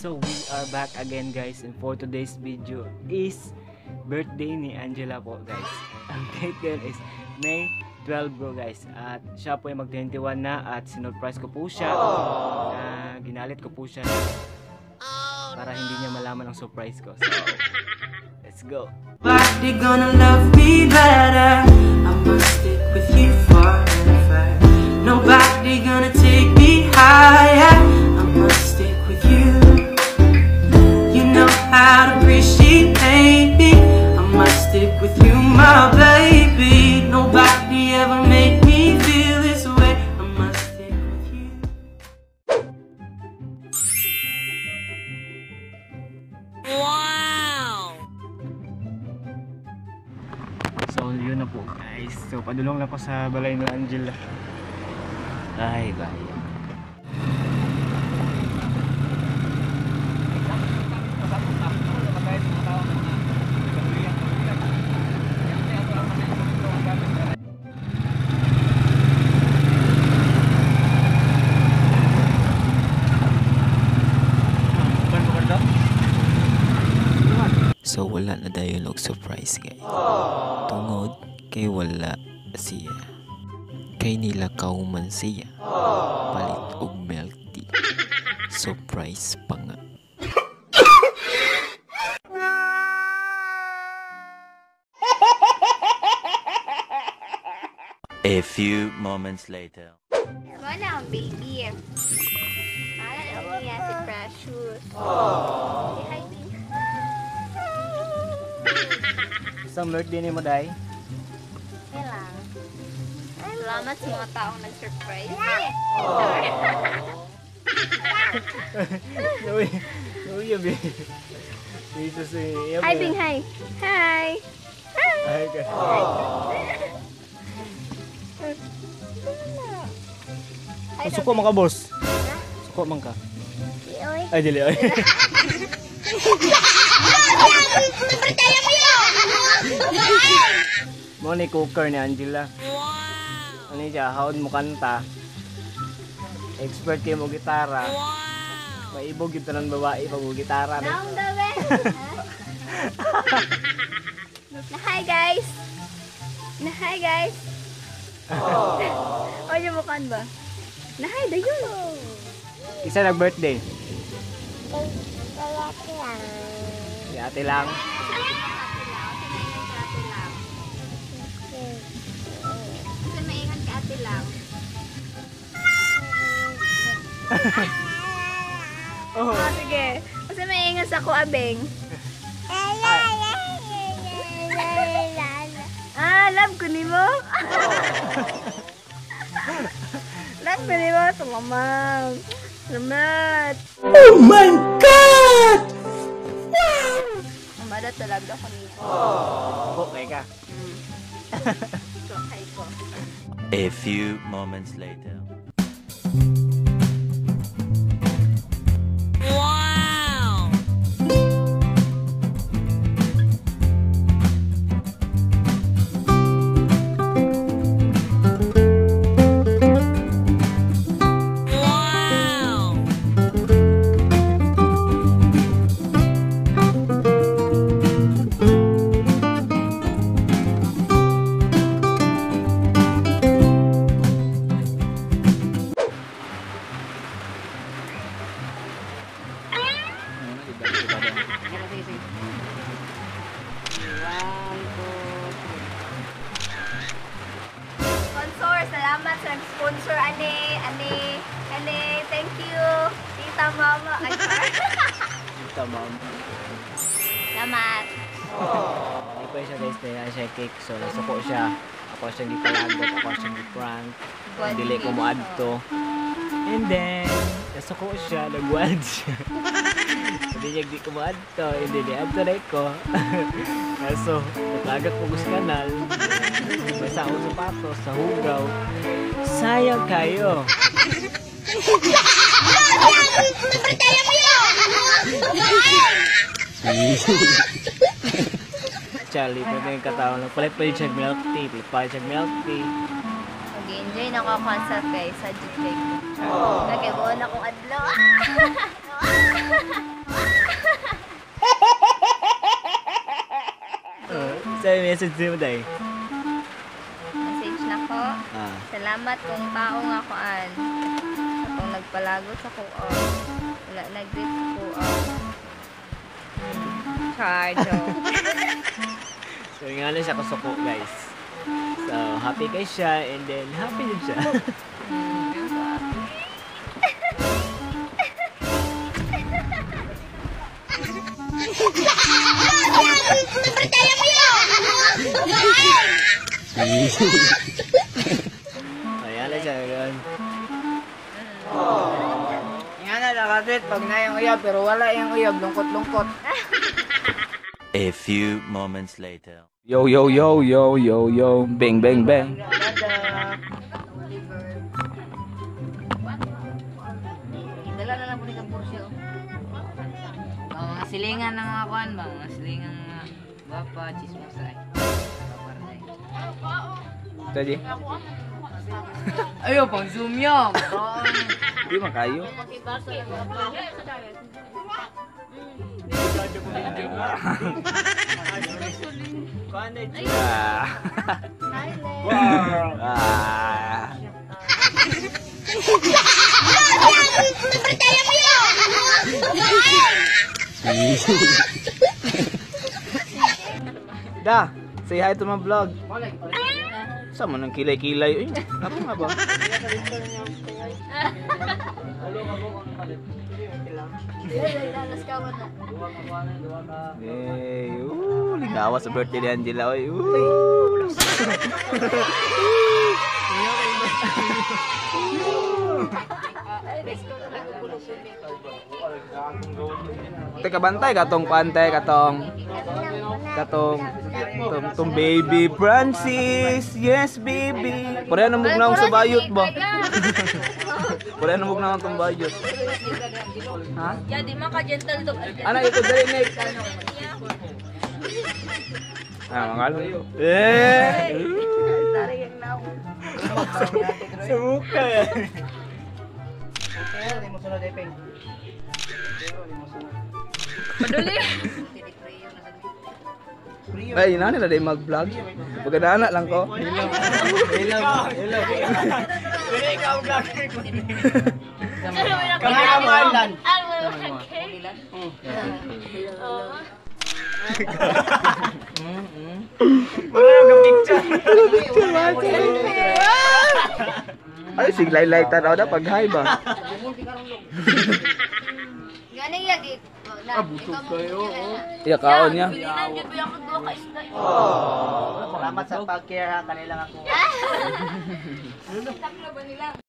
So we are back again guys, and for today's video is birthday ni Angela po guys. Ang date ngayon is May 12 bro guys. At siya po ay mag 21 na at sinurprise ko po siya. Ginalit ko po siya para hindi niya malaman ang surprise ko. So let's go. Nobody gonna love me better. I must stick with you forever. Nobody gonna take me higher. I must stick with you. You know how to appreciate me. I must stick with you, my baby. Nobody ever made me feel this way. I must stick with you. Wow! So yun na po guys. So padulong na po sa balay ni Angela. Ay, bye. So wala na dayon og surprise guys. Tungod kay wala siya. Kay nilakaw man siya. Palit og milk tea. Surprise pa nga. A few moments later. Wala ang baby. Wala niya si Precious. Say hi, baby. Isang birthday ni mo, Day? Okay lang. Salamat sa mga taong nag-surprise. Hi, Bing. Hi. Hi. Hi. Hi. Suko man ka, boss. Suko man ka. Ay, dili. Ay. Mo ni cooker ni Angela. Wow. Ano siya, haod mo kanta. Expert kayo mo gitara. Wow. Maibog yung tanan babae pag mo gitara. Naong daw eh. Na hi guys. Na hi guys. O yung mukhaan ba? Na hi dayon. Isa nag-birthday. Si ate lang. Kasi maingat ka ate lang. Oh. Oh, sige. Kasi maingat sa ko, abeng. Ah, love ko ni mo. Love ko ni mo. Salamat. Salamat. Oh my God! Wow! Umada talaga ko ni mo. Okay ka. Okay ko. A few moments later. Wow! Wow! Sponsor, salamat sa nag-sponsor ane, ane, ane, thank you. Tita Mama. Ay, Tita Mama. Salamat. Hindi pa siya guys, kaya siya cake. So nasuko siya. Ako siyang gipalagot, ako siyang giprank. Dili ko moadto. And then, nasuko siya, nag-wild siya. Hindi niya di ko moadto, hindi niya adto na ko. Kaso, naglagat ko sa kanal. Basta ako sapatos, sa hugaw. Sayang kayo. Charlie, pwede yung katawan. Nagpalit pa yun siya milk tea. Palit siya milk tea. Mag-enjoy na ako concert guys sa Jitbek. Nagkabuon akong adlaw. message mo day? Message na ko. Ah. Salamat kung tao nga kuan. Atong nagpalagot sa kuo. Wala nag-greet sa kuo. Char, joke. So nga lang siya kasuko guys. So happy kay siya and then happy din siya. I'm so happy. Ayan lang siya. Ganun. Nga na nakasweet pag na yung uyab pero wala yung uyab lungkot-lungkot. A few moments later. Yo yo yo yo yo yo bang bang bang. Dala na lang po ni Kampursyo. Mga silingan ng mga kuan ba, mga silingan ng mga bapa, chismosa ay. Tadi. Ayo pang zoom yo. Di man kayo. Ah. Ah. Da, say hi to my vlog. Sa man ang kilay-kilay? Uy, ako nga ba? Hey, ooh, ligawa sa birthday ni Angela. Oy, ooh. Teka bantay katong pantay katong katong tong, tong baby Francis. Yes, baby. Pareha na mugnaw sa bayot ba? Pareha na mugnaw tong bayot. Ha? Ya, di man ka gentle dog. Ana ito dali Nick. Ah, mga Eh. Sa mukha. Paduli. Ay, ina nila day mag-vlog. Pagkadana lang ko. Hello. Hello. Dili ikaw vlogger ko. Cameraman. Wala nang picture. Ay, sige lay tanaw na pag hi ba. Gani yagi. Ah, busog kayo. Iya kaon niya. Bilinan gyud ba ako duha ka isda. Salamat sa pag-care ha, kanila ako. Taklo ba nila?